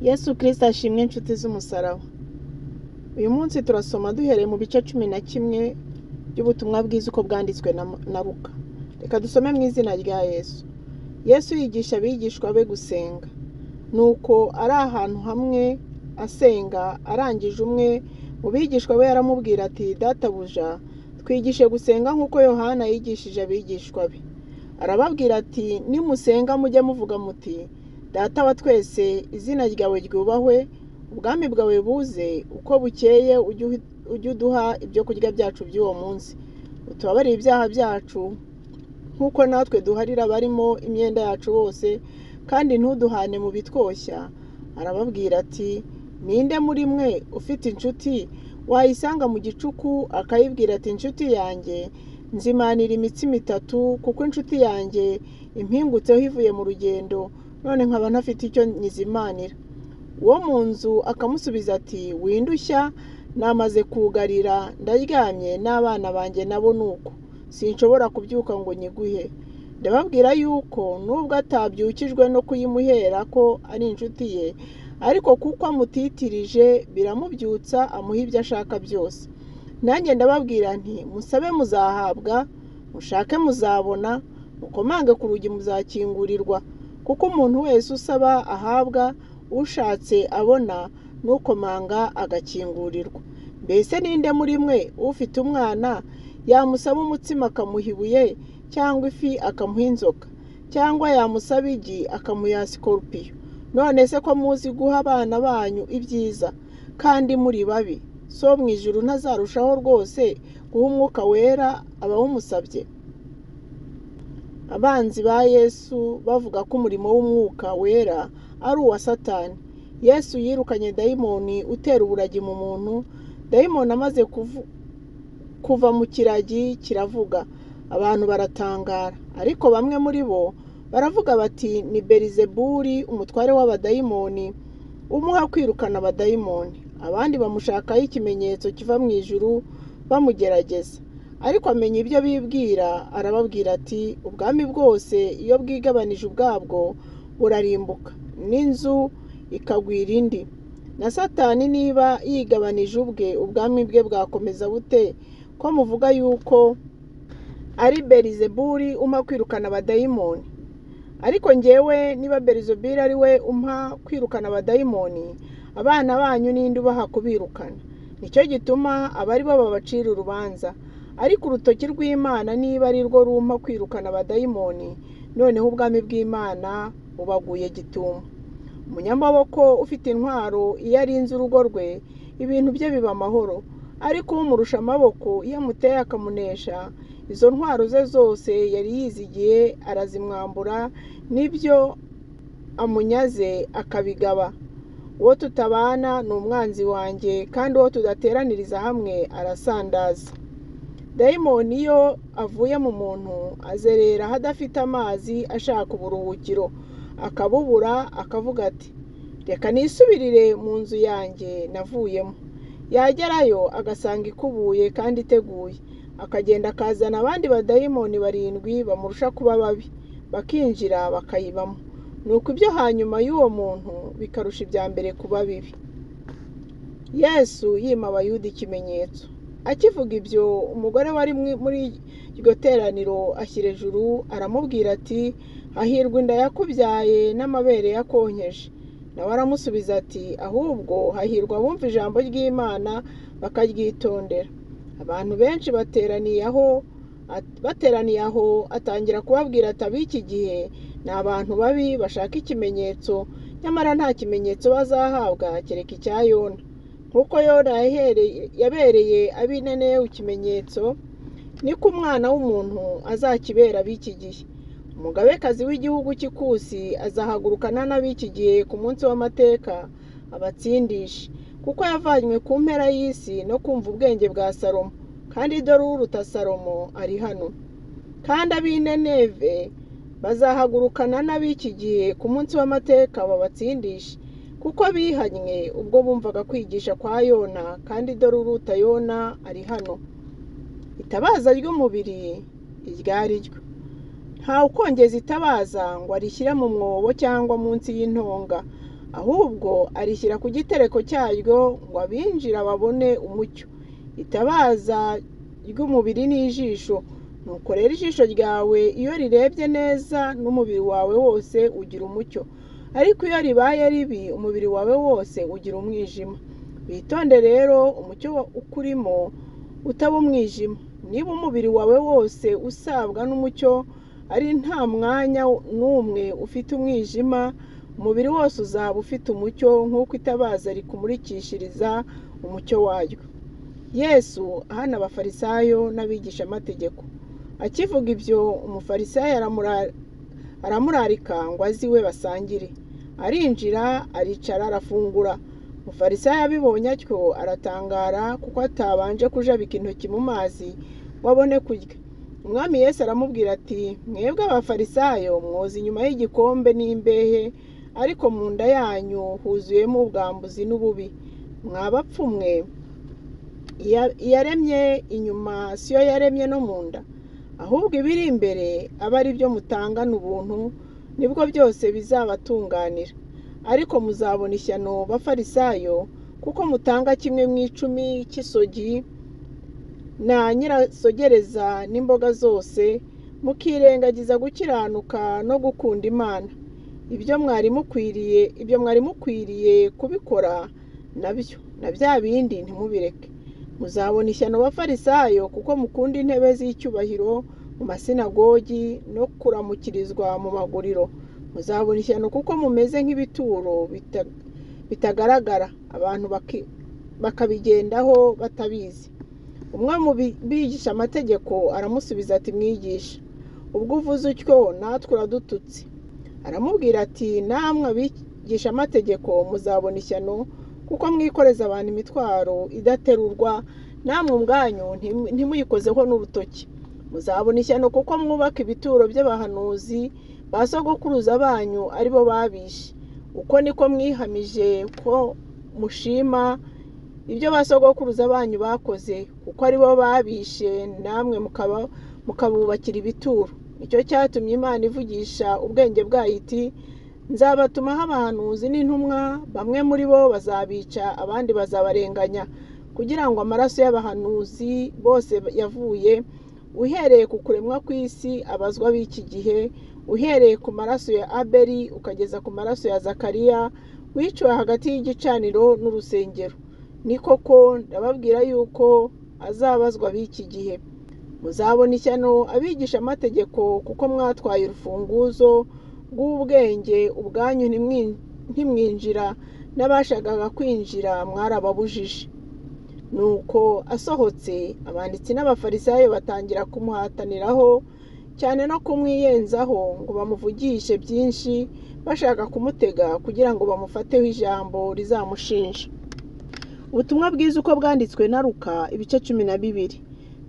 Yesu Kristo ashimwe inshuti z'umusaraba. Uyu munsi turasoma duhereye mu bice 11 by'ubutumwa bwiza uko bwanditswe na Luka. Reka dusome mu izina rya Yesu. Yesu yigisha abigishwa be gusenga. Nuko ari ahantu hamwe asenga, arangije umwe mu bigishwa be aramubwira ati: "Databuja, twigishe gusenga nk'uko Yohana yigishije abigishwa be." Arababwira ati: "Nimusenga mujye muvuga muti: Data wa twese, izina ryawe ryubahwe, ubwami bwawe buze, uko bukeye ujye uduha ibyo kurya byacu by'uwo munsi. Utubabarire ibyaha byacu nk'uko natwe duharira abarimo imyenda yacu bose, kandi ntuduhane mu bitwoshya." Arababwira ati: "Ninde muri mwe ufite inshuti wayisanga mu gicuku akayibwira ati: Inshuti yanjye, nzimanira imitsima itatu, kuko inshuti yanjye impingutseho ivuye mu rugendo, none nkaba ntafite icyo nyizimanira." Uwo mu nzu akamusubiza ati: "Windushya, namaze kugarira, ndaryamye, n'abana banjye nabo ni uko, sinshobora kubyuka ngo nyiguhe." Ndababwira yuko nubwo atabyukijwe no kuyimuhera ko ari inshuti ye, ariko kuko amutitirije biramubyutsa, amuha ibyo ashaka byose. Nanjye ndababwira nti: musabe muzahabwa, mushake muzabona, mukomange ku rugi muzakingurirwa. Kuko umuntu wese usaba ahabwa, ushatse abona, n'ukomanga agakingurirwa. Mbese ninde muri mwe ufite umwana yamusaba umutsima akamuha ibuye, cyangwa ifi akamuha inzoka, cyangwa yamusaba igi akamuha sikorupiyo? None se ko muzi guha abana banyu ibyiza, kandi muri babi, so mu ijuru ntazarushaho rwose guha Umwuka Wera abawumusabye? Abanzi ba Yesu bavuga ko umurimo w'Umwuka Wera ari uwa Satani. Yesu yirukanye dayimoni utera uburagi mu muntu. Dayimoni amaze kuva mu kiragi kiravuga, abantu baratangara. Ariko bamwe muri bo baravuga bati: "Ni Beelizebuli umutware w'abadayimoni umuha kwirukana abadayimoni." Abandi bamushakaho ikimenyetso kiva mu ijuru bamugerageza. Ariko amenya ibyo bibwira, arababwira ati: "Ubwami bwose iyo bwigabanije ubwabwo burarimbuka, n'inzu ikagwira indi. Na Satani niba yigabanije ubwe, ubwami bwe bwakomeza bute? Ko muvuga yuko ari Beelizebuli umpa kwirukana abadayimoni? Ariko njyewe niba Beelizebuli ari we umpa kwirukana abadayimoni, abana banyu ninde ubaha kubirukana? Nicyo gituma abari bo babacira urubanza. Ariko urutoki rw'Imana niba ari rwo rumpa kwirukana abadayimoni, noneho ubwami bw'Imana bubaguye gitumo. Umunyamaboko ufite intwaro iyo arinze urugo rwe, ibintu bye biba amahoro. Ariko umurusha amaboko iyo amuteye akamunesha, izo ntwaro ze zose yari yizigiye arazimwambura, n'ibyo amunyaze akabigaba. Uwo tutabana ni umwanzi wanjye, kandi uwo tudateraniriza hamwe arasandaza. Dayimoni iyo avuye mu muntu azerera ahadafite amazi ashaka uburuhukiro, akabubura, akavuga ati: Reka nisubirire mu nzu yanjye navuyemo. Yagerayo agasanga ikubuye kandi iteguye, akagenda akazana abandi badayimoni 7 bamurusha kuba babi, bakinjira bakayibamo. Nuko ibyo hanyuma y'uwo muntu bikarusha ibya mbere kuba bibi." Yesu yima Abayuda ikimenyetso. Akivuga ibyo, umugore wari muri iryo teraniro ashyira ejuru aramubwira ati: "Hahirwa inda yakubyaye n'amabere yakonkeje." Nawe aramusubiza ati: "Ahubwo hahirwa abumva ijambo ry'Imana bakaryitondera." Abantu benshi bateraniye aho, atangira kubabwira ati: "Ab'iki gihe ni abantu babi bashaka ikimenyetso, nyamara nta kimenyetso bazahabwa kereka icya Yona. Nk'uko Yona yabereye ab'i Ninewe ikimenyetso, niko Umwana w'umuntu azakibera ab'iki gihe. Umugabekazi w'igihugu cy'Ikusi azahagurukana n'ab'iki gihe ku munsi w'amateka abatsindishe, kuko yavanywe ku mpera y'isi no kumva ubwenge bwa Salomo, kandi dore uruta Salomo ari hano. Kandi ab'i Nineve bazahagurukana n'ab'iki gihe ku munsi w'amateka babatsindishe, kuko bihanye ubwo bumvaga kwigisha kwa Yona, kandi dore uruta Yona ari hano. Itabaza ry'umubiri iryo ari ryo. Ntawe ukongeza itabaza ngo arishyire mu mwobo cyangwa munsi y'intonga, Ahubwo arishyira ku gitereko cyaryo ngo abinjira babone umucyo. Itabaza ry'umubiri ni ijisho. Nuko rero ijisho ryawe iyo rirebye neza, n'umubiri wawe wose ugira umucyo. Ariko iyo ribaye ribi, umubiri wawe wose ugira umwijima. Witonde rero umucyo ukurimo utaba umwijima. Niba umubiri wawe wose usabwa n'umucyo, ari nta mwanya n'umwe ufite umwijima, umubiri wose uzaba ufite umucyo nk'uko itabaza rikumurikishiriza umucyo waryo. Yesu ahana abafarisayo n'abigishamategeko. Akivuga ibyo, umufarisayo aramurarika ngo aze iwe basangire. Arinjira, aricara, arafungura. Umufarisayo abibonye atyo aratangara, kuko atabanje kujabika intoki mu mazi ngo abone kurya. Umwami Yesu aramubwira ati: "Mwebwe abafarisayo mwoza inyuma y'igikombe n'imbehe, ariko mu nda yanyu huzuyemo ubwambuzi n'ububi. Mwa bapfu mwe, iyaremye inyuma siyo yaremye no mu nda? Ahubwo ibiri imbere abe ari byo mutangana ubuntu, nibwo byose bizabatunganira. Ariko muzabona ishyano bafarisayo, kuko mutanga kimwe mu icumi cy'isogi na nyirasogereza n'imboga zose, mukirengagiza gukiranuka no gukunda Imana. Ibyo mwari mukwiriye kubikora nabyo, na bya bindi ntimubireke. Muzabona ishyano bafarisayo, kuko mukunda intebe z'icyubahiro mu masinagogi no kuramukirizwa mu maguriro. Muzabona ishyano kuko mumeze nk'ibituro bitagaragara, abantu bakabigendaho batabizi." Umwe mu bigisha amategeko aramusubiza ati: "Mwigisha, ubwo uvuze utyo natwe uradututse." Aramubwira ati: "Namwe abigisha amategeko muzabona ishyano, kuko mwikoreza abantu imitwaro idaterurwa, namwe ubwanyu ntimuyikozeho n'urutoki. Muzabona ishyano kuko mwubaka ibituro by'abahanuzi ba sogokuruza banyu ari bo babishe. Uko niko mwihamije ko mushima ibyo ba sogokuruza banyu bakoze, kuko ari bo babishe, namwe mukabubakira ibituro. Nicyo cyatumye Imana ivugisha ubwenge bwayo iti: nzabatumaho abahanuzi n'intumwa, bamwe muri bo bazabica, abandi bazabarenganya, kugira ngo amaraso y'abahanuzi bose yavuye, uhereye ku kuremwa kw'isi abazwa b'iki gihe, uhereye ku maraso ya Abeli ukageza ku maraso ya Zakariya wiciwe hagati y'igicaniro n'urusengero. Ni koko ndababwira yuko azabazwa b'iki gihe. Muzabona ishyano abigisha amategeko, kuko mwatwaye urufunguzo rw'ubwenge ubwanyu ntimwinjira, n'abashakaga kwinjira mwarababujije." Nuko asohotse, abanditsi n'abafarisayo batangira kumuhataniraho cyane no kumwiyenzaho ngo bamuvugishe byinshi, bashaka kumutega kugira ngo bamufateho ijambo rizamushinja. Ubutumwa bwiza uko bwanditswe na Luka, ibice 12.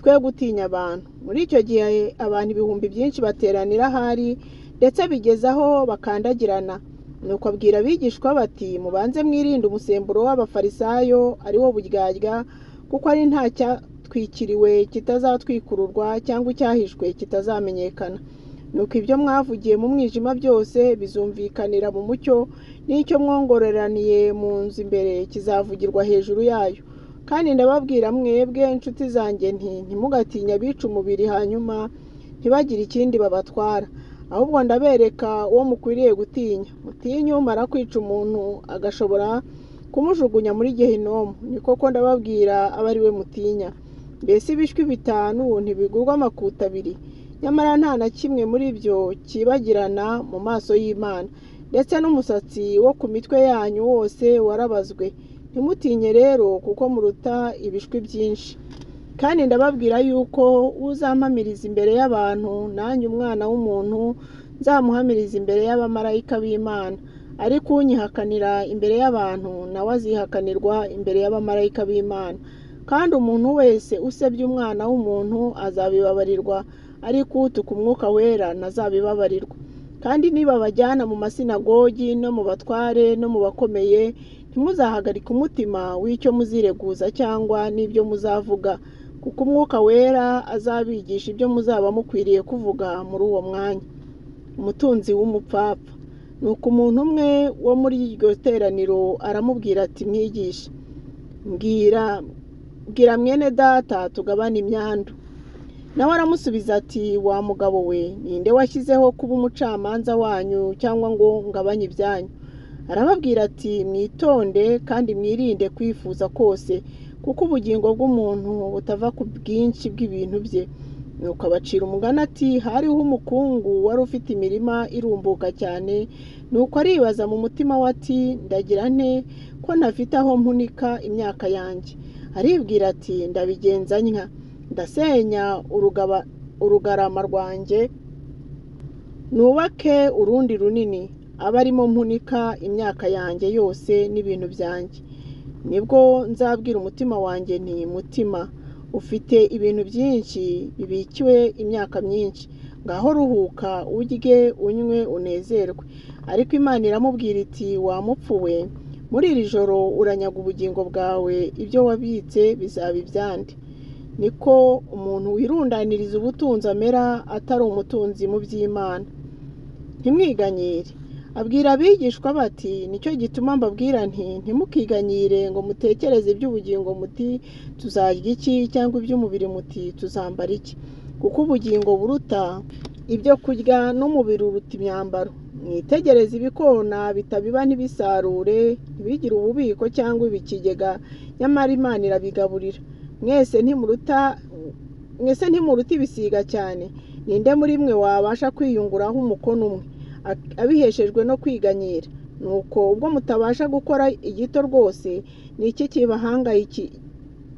Twe gutinya abantu. Muri icyo gihe abantu ibihumbi byinshi bateranira ahari, ndetse bigeze aho bakandagirana. Nuko abwira abigishwa bati: "Mubanze mwirinde umusemburo w'abafarisayo, ari wo buryarya, kuko ari nta cyatwikiriwe kitazatwikururwa, cyangwa icyahishwe kitazamenyekana. Nuko ibyo mwavugiye mu mwijima byose bizumvikanira mu mucyo, n'icyo mwongoreraniye mu nzu imbere kizavugirwa hejuru yayo. Kandi ndababwira mwebwe inshuti zanjye nti: ntimugatinye abica umubiri hanyuma ntibagire ikindi babatwara. Ahubwo ndabereka uwo mukwiriye gutinya. Mutinye umara kwica umuntu agashobora kumujugunya muri Gehinomu. Ni koko ndababwira abe ari we mutinya. Mbese ibishwi 5 ntibigurwa amakuta 2? Nyamara nta na kimwe muri byo cyibagirana mu maso y'Imana. Ndetse n'umusatsi wo ku mitwe yanyu wose warabazwe. Ntimutinye rero, kuko muruta ibishwi byinshi. Kandi ndababwira yuko uzampamiriza imbere y'abantu, nanjye Umwana w'umuntu nzamuhamiriza imbere y'abamarayika b'Imana. Ariko unyihakanira imbere y'abantu, nawe azihakanirwa imbere y'abamarayika b'Imana. Kandi umuntu wese usebya Umwana w'umuntu azabibabarirwa, ariko utuka Umwuka Wera ntazabibabarirwa. Kandi nibabajyana mu masinagogi no mu batware no mu bakomeye, ntimuzahagarike umutima w'icyo muzireguza cyangwa n'ibyo muzavuga, kuko Umwuka Wera azabigisha ibyo muzaba mukwiriye kuvuga muri uwo mwanya. Umutunzi w'umupfapfa. Nuko umuntu umwe wo muri iryo teraniro aramubwira ati: "Mwigisha, mbwira bwira mwene data tugabane imyandu." Nawe aramusubiza ati: "Wa mugabo we, ninde washyizeho kuba umucamanza wanyu cyangwa ngo ngabanye ibyanyu?" Arababwira ati: "Mwitonde kandi mwirinde kwifuza kose, kuko ubugingo bw'umuntu butava ku bwinshi bw'ibintu bye." Nuko abacira umugani ati: "Hariho umukungu wari ufite imirima irumbuka cyane. Nuko aribaza mu mutima we ati: 'Ndagira nte ko ntafite aho mpunika imyaka yanjye?' Aribwira ati: 'Ndabigenza ntya: ndasenya urugarama rwanjye, nubake urundi runini, abe arimo mpunika imyaka yanjye yose n'ibintu byanjye. Nibwo nzabwira umutima wanjye nti: Mutima, ufite ibintu byinshi bibikiwe imyaka myinshi, ngaho ruhuka, urye, unywe, unezerwe.' Ariko Imana iramubwira iti: 'Wa mupfu we, muri iri joro uranyaga ubugingo bwawe, ibyo wabitse bizaba ibyande?' Niko umuntu wirundaniriza ubutunzi amera, atari umutunzi mu by'Imana." Ntimwiganyire. Abwira abigishwa bati: "Nicyo gituma mbabwira nti: ntimukiganyire ngo mutekereze iby'ubugingo muti: tuzarya iki, cyangwa iby'umubiri muti: tuzambara iki? Kuko ubugingo buruta ibyo kurya, n'umubiri uruta imyambaro. Mwitegereze ibikona bitabiba, ntibisarure, ntibigire ububiko cyangwa ibikigega, nyamara Imana irabigaburira. Mwese ntimuruta ibisiga cyane? Ninde muri mwe wabasha kwiyunguraho umukono umwe abiheshejwe no kwiganyira? Nuko ubwo mutabasha gukora igito rwose, ni iki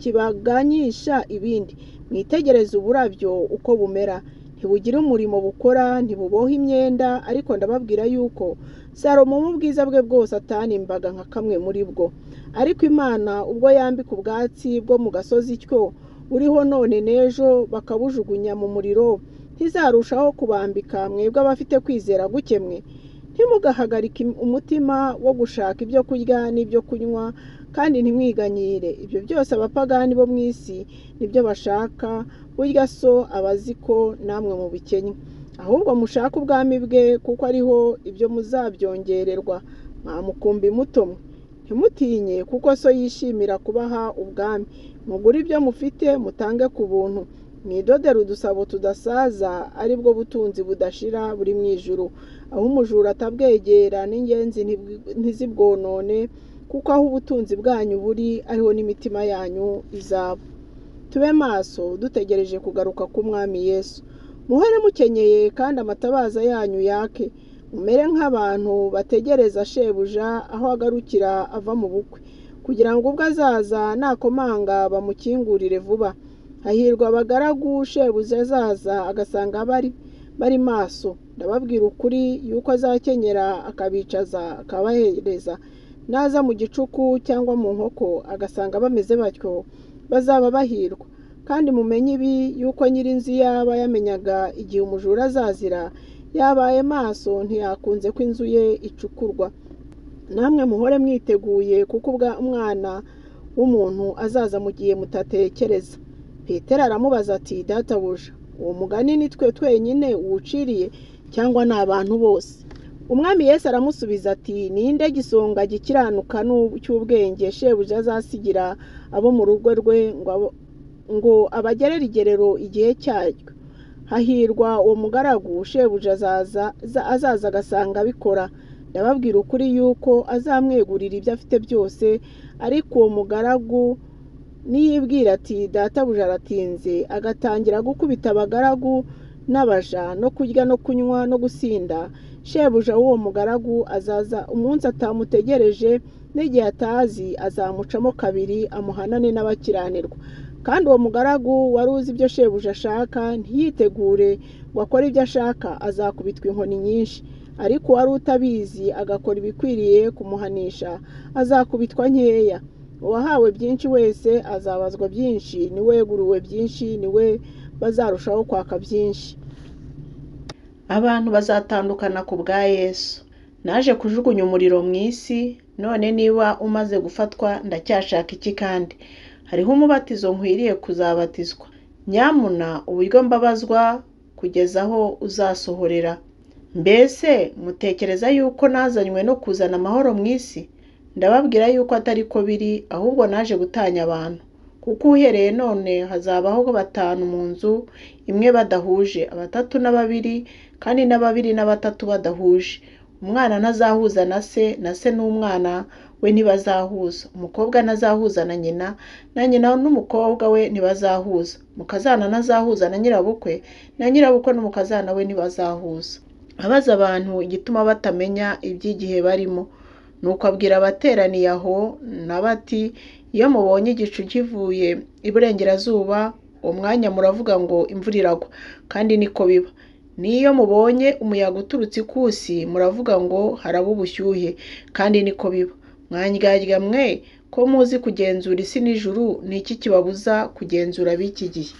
kibaganyisha ibindi? Mwitegereze uburabyo uko bumera: ntibugira umurimo bukora, ntibuboha imyenda, ariko ndababwira yuko Salomo mu bwiza bwe bwose atanimbaga nka kamwe muri bwo. Ariko Imana ubwo yambika ubwatsi bwo mu gasozi ityo, buriho none n'ejo bakabujugunya mu muriro, ntizarushaho kubambika mwebwe abafite kwizera guke mwe? Ntimugahagarike umutima wo gushaka ibyo kurya n'ibyo kunywa, kandi ntimwiganyire. Ibyo byose abapagani bo mu isi nibyo bashaka, burya So aba azi ko namwe mubikennye. Ahubwo mushake ubwami bwe, kuko ariho ibyo muzabyongererwa. Mwa mukumbi muto mwe, ntimutinye, kuko So yishimira kubaha ubwami. Mugure ibyo mufite, mutange ku buntu. Mwidodere udusabo tudasaza, ari bwo butunzi budashira buri mu ijuru, aho umujura atabwegera n'ingenzi ntizibwonone, kuko aho ubutunzi bwanyu buri ariho n'imitima yanyu izaba." Tube maso dutegereje kugaruka k'Umwami Yesu. Muhore mukenyeye kandi amatabaza yanyu yake. Mumere nk'abantu bategereza shebuja aho agarukira ava mu bukwe, kugira ngo ubwo azaza nakomanga bamukingurire vuba. Hahirwa abagaragu shebuja azaza agasanga bari maso. Ndababwira ukuri yuko azakenyera akabicaza, akabahereza. Naza mu gicuku cyangwa mu nkoko agasanga bameze batyo, bazaba bahirwa. Kandi mumenye ibi, yuko nyir'inzu yaba yamenyaga igihe umujura azazira, yabaye maso, ntiyakunze ko inzu ye icukurwa. Namwe muhore mwiteguye, kuko Umwana w'umuntu azaza mu gihe mutatekereza." Petero aramubaza ati: "Databuja, uwo mugani ni twe twenyine uwuciriye, cyangwa ni abantu bose?" Umwami Yesu aramusubiza ati: "Ninde gisonga gikiranuka cy'ubwenge shebuja azasigira abo mu rugo rwe ngo abagerere igerero igihe cyaryo? Hahirwa uwo mugaragu shebuja azaza agasanga abikora. Ndababwira ukuri yuko azamwegurira ibyo afite byose. Ariko uwo mugaragu niyibwira ati: 'Databuja aratinze,' agatangira gukubita abagaragu n'abaja, no kurya no kunywa no gusinda, shebuja w'uwo mugaragu azaza umunsi atamutegereje n'igihe atazi, azamucamo kabiri, amuhanane n'abakiranirwa. Kandi uwo mugaragu wari uzi ibyo shebuja ashaka, ntiyitegure ngo akore ibyo ashaka, azakubitwa inkoni nyinshi. Ariko uwari utabizi agakora ibikwiriye kumuhanisha, azakubitwa nkeya. Uwahawe byinshi wese azabazwa byinshi, n'uweguriwe byinshi niwe bazarushaho kwaka byinshi." Abantu bazatandukana ku bwa Yesu. Naje kujugunya umuriro mu isi, none niba umaze gufatwa ndacyashaka iki kandi? Hariho umubatizo nkwiriye kuzabatizwa. Nyamuna uburyo mbabazwa kugeza aho uzasohorera. Mbese mutekereza yuko nazanywe no kuzana amahoro mu isi? Ndababwira yuko atari ko biri, ahubwo naje gutanya abantu. Kuko uhereye none hazabaho batanu mu nzu imwe badahuje, abatatu na babiri, kandi na babiri na batatu badahuje. Umwana ntazahuza na se, na se n'umwana we ntibazahuza. Umukobwa ntazahuza na nyina, na nyina n'umukobwa we ntibazahuza. Umukazana ntazahuza na nyirabukwe, na nyirabukwe n'umukazana we ntibazahuza. Abaza abantu igituma batamenya iby'igihe barimo. Nuko abwira abateraniye aho na bati, iyo mubonye igicu kivuye iburengerazuba, uwo mwanya muravuga ngo imvura iragwa, kandi niko biba. N'iyo mubonye umuyaga uturutse ikusi, muravuga ngo haraba ubushyuhe, kandi niko biba. Mwandyarya mwe, ko muzi kugenzura isi n'ijuru, ni iki kibabuza kugenzura ab'iki gihe?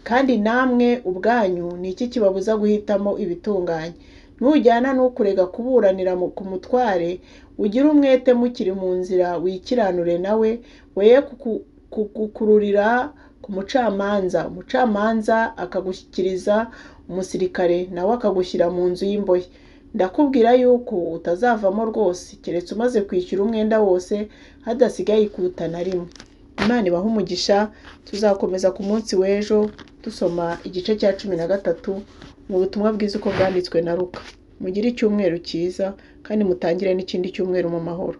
Kandi namwe ubwanyu ni iki kibabuza guhitamo ibitunganye? Nujyana n'ukurega kuburanira ku mutware, ugire umwete mukiri mu nzira wikiranure nawe, woye kugukururira ku mucamanza, umucamanza akagushyikiriza umusirikare, nawe akagushyira mu nzu y'imbohe. Ndakubwira yuko utazavamo rwose, keretse umaze kwishyura umwenda wose, hadasigaye ikuta na rimwe. Imana ibahe umugisha, tuzakomeza ku munsi w'ejo dusoma igice cya 13 mu butumwa bwiza uko bwanditswe na Luka. Mugire icyumweru cyiza kandi mutangire n'ikindi cyumweru mu mahoro.